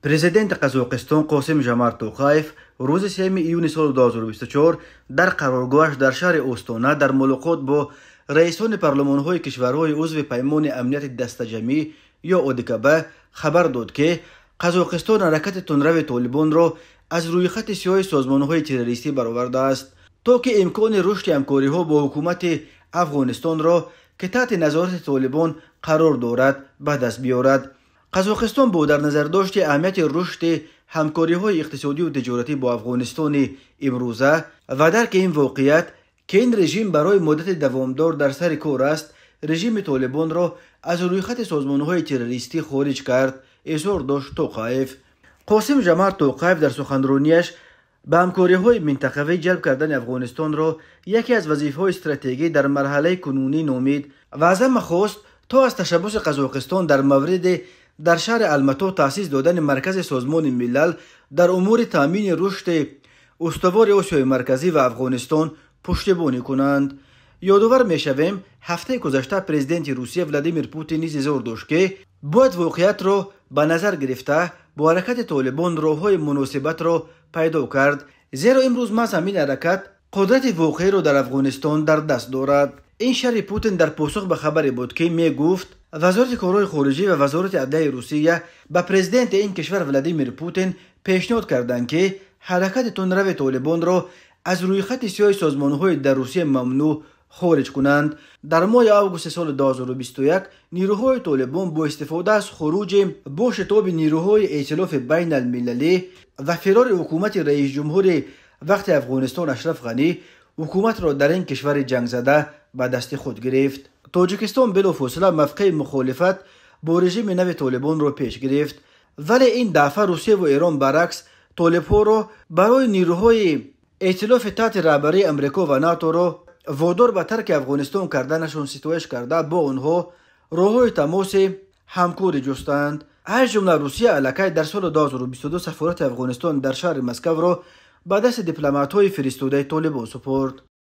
Президенти Қазоқистон Қосим Жомарт Тоқаев рӯзи 3 июни соли 2024 дар қароргоҳаш дар шаҳри Остона дар мулоқот бо раисони парлумонҳои кишварҳои узви Паймони амнияти дастаҷамъӣ ё ОДКБ хабар дод, ки Қазоқистон ҳаракати тундрави Толибонро аз рӯйхати сиёҳи созмонҳои террористӣ баровардааст, то ки имкони рушди ҳамкориҳо бо ҳукумати Афғонистонро, ки таҳти назорати Толибон қарор дорад, ба даст биёрад. Қазоқистон бо дар назардошти аҳамияти рушди ҳамкориҳои иқтисодию тиҷоратӣ бо Афғонистони имрӯза ва дарки ин воқеият, ки ин режим барои муддати давомдор дар сари кор аст, режими Толибонро аз рӯйхати созмонҳои террористӣ хориҷ кард, изҳор дошт Тоқаев. Қосим Жомарт Тоқаев дар суханронияш ба ҳамкориҳои минтақавӣ ҷалб кардани Афғонистонро яке аз вазифаҳои стратегӣ дар марҳалаи кунунӣ номид ва аз ҳама хост, то аз ташаббуси Қазоқистон дар мавриди дар шаҳри Алмато таъсис додани Маркази Созмони Милал дар умури таъмини рушди устувори Осиёи Марказӣ ва Афғонистон пуштибонӣ кунанд. Ёдовар мешавем, ҳафтаи гузашта президенти Русия Владимир Путин низ изҳор дошт, ки бояд воқеиятро ба назар гирифта бо ҳаракати Толибон роҳҳои муносибатро пайдо кард, зеро имрӯз маҳз ҳамин ҳаракат қудрати воқеиро дар Афғонистон дар даст дорад. Ин шарҳи Путин дар посух ба хабаре буд, ки мегуфт, Вазорати корҳои хориҷӣ ва Вазорати адлияи Русия ба президенти ин кишвар Владимир Путин пешниҳод карданд, ки ҳаракати тундрави Толибонро аз рӯйхати сиёҳи созмонҳои дар Русия мамнӯъ хориҷ кунанд. Дар моҳи августи соли 2021 нирӯҳои Толибон бо истифода аз хуруҷи бо шитоби нирӯҳои эътилофи байналмилалӣ ва фирори ҳукумати раисҷумҳури вақти Афғонистон Ашраф Ғанӣ ҳукуматро дар ин кишвари ҷангзада ба дасти худ гирифт. Тоҷикистон билофосила мавқеи мухолифат бо режими нави Толибонро пеш гирифт, вале ин дафъа Русияву Эрон баръакс толибҳоро барои нирӯҳои эътилофи таҳти раҳбарии Амрико ва НАТОро водор ба тарки Афғонистон карданашон ситоиш карда, бо онҳо роҳҳои тамоси ҳамкорӣ ҷустанд. Аз ҷумла Русия аллакай дар соли 2022 сафорати Афғонистон дар шаҳри Москавро ба дасти дипломатҳои фиристодаи Толибон супурд.